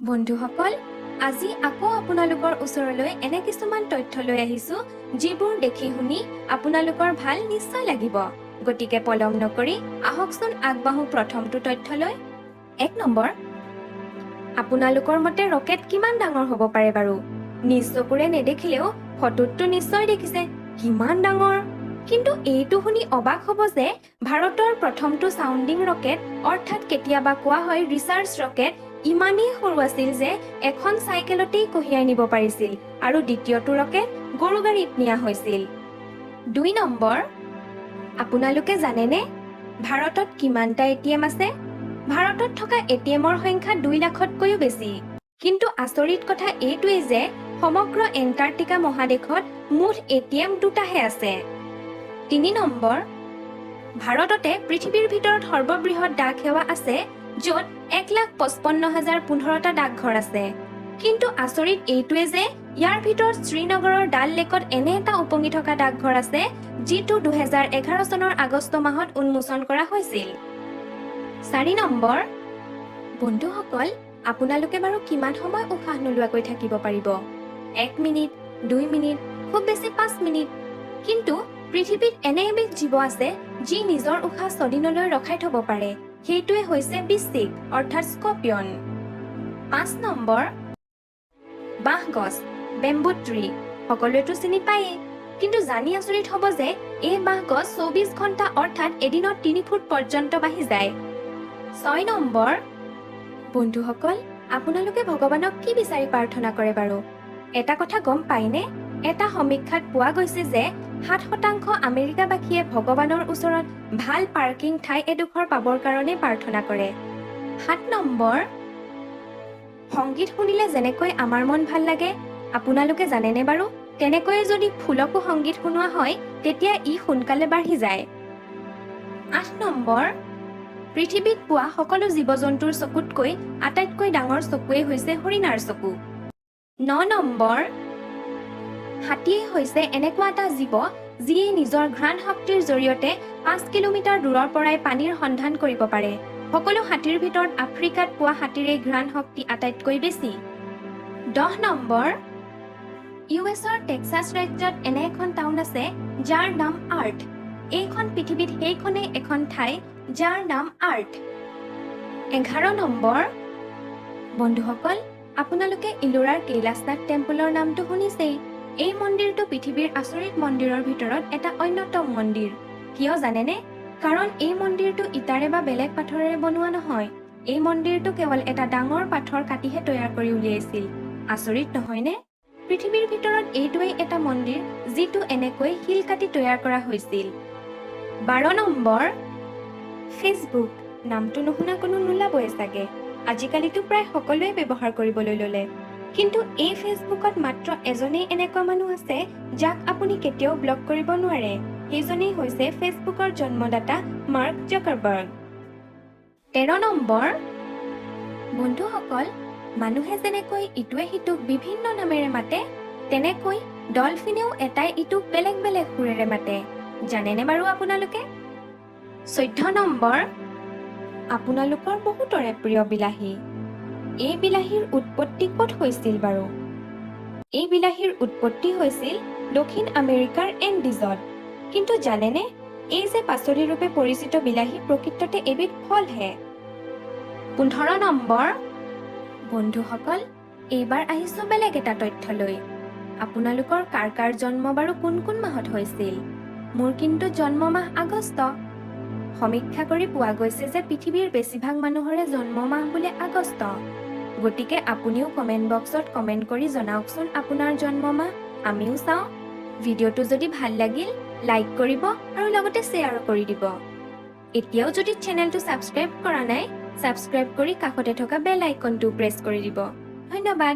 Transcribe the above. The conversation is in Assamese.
বন্ধুসকল, আজি আকৌ আপোনালোকৰ ওচৰলৈ এনে কিছুমান তথ্য লৈ আহিছো, যিবোৰ দেখি শুনি আপোনালোকৰ ভাল নিশ্চয় লাগিব। গতিকে পলম নকৰি আহকচোন আগবাঢ়ো প্ৰথমটো তথ্যলৈ। 1 নম্বৰ, আপোনালোকৰ মতে ৰকেট কিমান ডাঙৰ হ'ব পাৰে বাৰু? নিজ চকুৰে নেদেখিলেও ফটোততো নিশ্চয় দেখিছে কিমান ডাঙৰ। কিন্তু এইটো শুনি অবাক হ'ব যে ভাৰতৰ প্ৰথমটো চাউণ্ডিং ৰকেট, অৰ্থাৎ কেতিয়াবা কোৱা হয় ৰিচাৰ্চ ৰকেট, ইমানেই সৰু আছিল যে এখন চাইকেলতেই কঢ়িয়াই নিব পাৰিছিল আৰু দ্বিতীয়টো ৰকেট গৰু গাড়ীত নিয়া হৈছিল। 2 নম্বৰ, আপোনালোকে জানেনে ভাৰতত কিমানটা এটিএম আছে? ভাৰতত থকা এটিএমৰ সংখ্যা 2 লাখতকৈও বেছি। কিন্তু আচৰিত কথা এইটোৱেই যে সমগ্ৰ এণ্টাৰ্কটিকা মহাদেশত মুঠ এটিএম দুটাহে আছে। 3 নম্বৰ, ভাৰততে পৃথিৱীৰ ভিতৰত সৰ্ববৃহৎ ডাক সেৱা আছে, য'ত 1,55,015টা ডাকঘৰ আছে। কিন্তু আচৰিত এইটোৱে যে ইয়াৰ ভিতৰত শ্ৰীনগৰৰ ডাল লেকত এনে এটা উপঙি থকা ডাকঘৰ আছে, যিটো 2011 চনৰ আগষ্ট মাহত উন্মোচন কৰা হৈছিল। 4 নম্বৰ, বন্ধুসকল, আপোনালোকে বাৰু কিমান সময় উশাহ নোলোৱাকৈ থাকিব পাৰিব? 1 মিনিট, 2 মিনিট, খুব বেছি 5 মিনিট। কিন্তু পৃথিৱীত এনে এবিধ জীৱ আছে, যি নিজৰ উশাহ 6 দিনলৈ ৰখাই থব পাৰে। সেইটোৱে হৈছে বৃশ্চিক, অৰ্থাৎ স্কপিয়ন। 5 নম্বৰ, বাঁহ গছ, বেম্বু ট্ৰী, সকলোৱেতো চিনি পায়েই। কিন্তু জানি আচৰিত হ'ব যে এই বাঁহ গছ 24 ঘণ্টা, অৰ্থাৎ এদিনত 3 ফুট পৰ্যন্ত বাঢ়ি যায়। 6 নম্বৰ, বন্ধুসকল, আপোনালোকে ভগৱানক কি বিচাৰি প্ৰাৰ্থনা কৰে বাৰু? এটা কথা গম পায়নে? এটা সমীক্ষাত পোৱা গৈছে যে 7% আমেৰিকাবাসীয়ে ভগৱানৰ ওচৰত ভাল পাৰ্কিং ঠাই এডোখৰ পাবৰ কাৰণে প্ৰাৰ্থনা কৰে। 7 নম্বৰ, সংগীত শুনিলে যেনেকৈ আমাৰ মন ভাল লাগে, আপোনালোকে জানেনে বাৰু, তেনেকৈয়ে যদি ফুলকো সংগীত শুনোৱা হয়, তেতিয়া ই সোনকালে বাঢ়ি যায়। 8 নম্বৰ, পৃথিৱীত পোৱা সকলো জীৱ জন্তুৰ চকুতকৈ আটাইতকৈ ডাঙৰ চকুৱেই হৈছে হৰিণাৰ চকু। 9 নম্বৰ, হাতীয়ে হৈছে এনেকুৱা এটা জীৱ, যিয়ে নিজৰ ঘ্ৰাণ শক্তিৰ জৰিয়তে 5 কিলোমিটাৰ দূৰৰ পৰাই পানীৰ সন্ধান কৰিব পাৰে। সকলো হাতীৰ ভিতৰত আফ্ৰিকাত পোৱা হাতীৰ এই ঘ্ৰাণ শক্তি আটাইতকৈ বেছি। 10 নম্বৰ, ইউ এছৰ টেক্সাছ ৰাজ্যত এনে এখন টাউন আছে, যাৰ নাম আৰ্থ। এইখন পৃথিৱীত সেইখনেই এখন ঠাই, যাৰ নাম আৰ্থ। 11 নম্বৰ, বন্ধুসকল, আপোনালোকে ইলোৰাৰ কৈলাশনাথ টেম্পলৰ নামটো শুনিছেই। এই মন্দিৰটো পৃথিৱীৰ আচৰিত মন্দিৰৰ ভিতৰত এটা অন্যতম মন্দিৰ। কিয় জানেনে? কাৰণ এই মন্দিৰটো ইটাৰে বা বেলেগ পাথৰেৰে বনোৱা নহয়। এই মন্দিৰটো কেৱল এটা ডাঙৰ পাথৰ কাটিহে তৈয়াৰ কৰি উলিয়াইছিল। আচৰিত নহয়নে? পৃথিৱীৰ ভিতৰত এইটোৱেই এটা মন্দিৰ, যিটো এনেকৈ শিল কাটি তৈয়াৰ কৰা হৈছিল। 12 নম্বৰ, ফেচবুক নামটো নুশুনা কোনো নোলাবই চাগে। আজিকালিতো প্ৰায় সকলোৱে ব্যৱহাৰ কৰিবলৈ ল'লে। কিন্তু এই ফেচবুকত মাত্ৰ এজনেই এনেকুৱা মানুহ আছে, যাক আপুনি কেতিয়াও ব্লক কৰিব নোৱাৰে। সেইজনেই হৈছে ফেচবুকৰ জন্মদাতা মাৰ্ক জাকাৰবাৰ্গ। 13 নম্বৰ, বন্ধুসকল, মানুহে যেনেকৈ ইটোৱে সিটোক বিভিন্ন নামেৰে মাতে, তেনেকৈ ডলফিনেও এটাই ইটোক বেলেগ বেলেগ সুৰেৰে মাতে। জানেনে বাৰু আপোনালোকে? 14 নম্বৰ, আপোনালোকৰ বহুতৰে প্ৰিয় বিলাহী। এই বিলাহীৰ উৎপত্তি ক'ত হৈছিল বাৰু? এই বিলাহীৰ উৎপত্তি হৈছিল দক্ষিণ আমেৰিকাৰ এণ্ডিজত। কিন্তু জানেনে, এই যে পাচলি ৰূপে পৰিচিত বিলাহী প্ৰকৃততে এবিধ ফলহে। 15 নম্বৰ, বন্ধুসকল, এইবাৰ আহিছো বেলেগ এটা তথ্যলৈ। আপোনালোকৰ কাৰ কাৰ জন্ম বাৰু কোন কোন মাহত হৈছিল? মোৰ কিন্তু জন্ম মাহ আগষ্ট। সমীক্ষা কৰি পোৱা গৈছে যে পৃথিৱীৰ বেছিভাগ মানুহৰে জন্ম মাহ বোলে আগষ্ট। গতিকে আপুনিও কমেণ্ট বক্সত কমেণ্ট কৰি জনাওকচোন আপোনাৰ জন্ম মাহ, আমিও চাওঁ। ভিডিঅ'টো যদি ভাল লাগিল, লাইক কৰিব আৰু লগতে শ্বেয়াৰো কৰি দিব। এতিয়াও যদি চেনেলটো ছাবস্ক্ৰাইব কৰা নাই, ছাবস্ক্ৰাইব কৰি কাষতে থকা বেল আইকনটো প্ৰেছ কৰি দিব। ধন্যবাদ।